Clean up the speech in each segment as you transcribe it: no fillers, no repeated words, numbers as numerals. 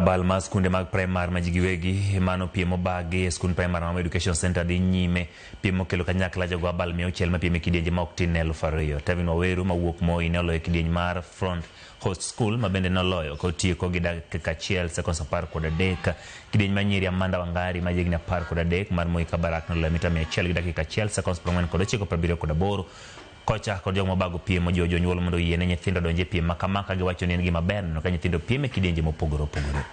Abal mar skunde mag primar ma ji giwegi mano piem mobagi e skund primar ma Education Center dhi nyime. Piem mokelo kanyakla jogo abal 600 mapiem e kidienje ma ok tin ne 2000. Tevin Waweru mawuok Moi ne oloyo e kidieny mar Front Host School ma bende noloyo kotieko gi dakika achiel sekonds 13. Kidieny mar nyiri Amanda Wangari ma jahigni 13 mar Moi Kabarak noloyo mita 100 gi dakika achiel sekonds 49 78. Kocha kod jogo mabago piem ojiwo jonyuol mondo oyie ne nyithindo donj e piem ma kama ka giwacho ni en gima ber neno ka nyithindo piem e kidienje mopogore opogore.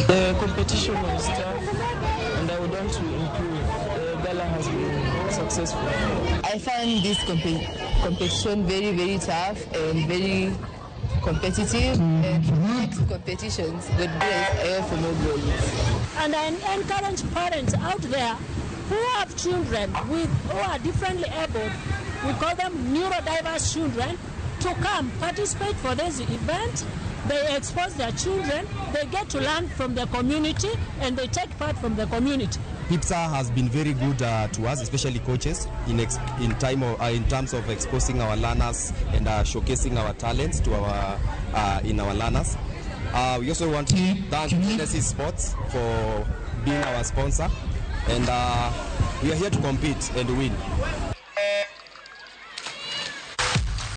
The competition was tough and I would want to improve. The gala has been successful. I found this competition very, very tough and very competitive. And next competitions, God bless, I hope for more goals. And I encourage parents out there who have children who are differently abled, we call them neurodiverse children, to come participate for this event. They expose their children, they get to learn from the community, and they take part from the community. PIPSA has been very good to us, especially coaches, in terms of exposing our learners and showcasing our talents to our in our learners. We also want to thank Genesis Sports for being our sponsor, and we are here to compete and win.